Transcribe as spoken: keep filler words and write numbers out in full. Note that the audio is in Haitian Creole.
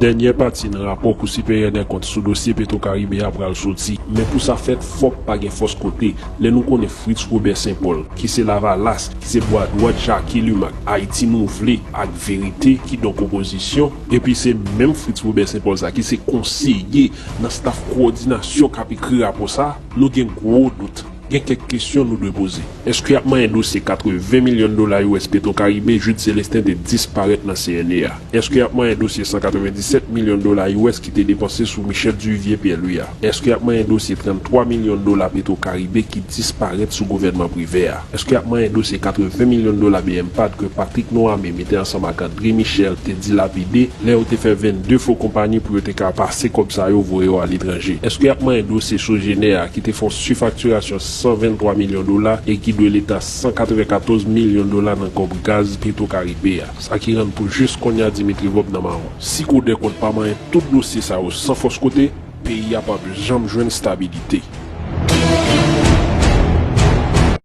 Dènyè pati nan rapò Kou Siperyè dè Kont sou dosye Petro Caribe a pral soti. Men pou sa fèt, fòk pa gen fòs kote. Lè nou konnen Fritz Robert Saint Paul, ki se Lavalas, ki se bwa dwat Jacky Lumac, Ayiti Nou Vle ak Verite, kidonk opozisyon, epi se menm Fritz Robert Saint Paul sa ki se konseye nan staf kowòdinasyon k ap ekri rapò sa, nou gen gwo dout. Gen kèk kesyon nou dwe poze. Èske y ap manyen dosye katreven milyon dola U S Petro Caribe Jude Célestin te disparèt nan C N E a? Èske y ap manyen dosye san katrevenndisèt milyon dola U S ki te depanse sou Michel Duvivier Pierre-Louis a? Èske y ap manyen dosye tranntwa milyon dola Petro Caribe ki disparèt sou gouvènman Privè a? Èske y ap manyen dosye katreven milyon dola B M pad ke Patrick Noamé mete ansanm ak André Michel te dilapide lè yo te fè vennde fo konpayi pou yo te ka pase kòb sa yo voye yo aletranje? Èske y ap manyen dosye Sogener a ki te fè yon sifaktirasyon san venntwa milyon dola e ki dwe Leta san katrevenkatòz milyon dola nan kòb gaz Petro Caribe a? Sa ki rann pou jis kounye a Dimitri Vorbe nan mawon. Si Kou dè Kont pa manyen tout dosye sa yo san fòs kote, peyi a p ap janm jwenn stabilite.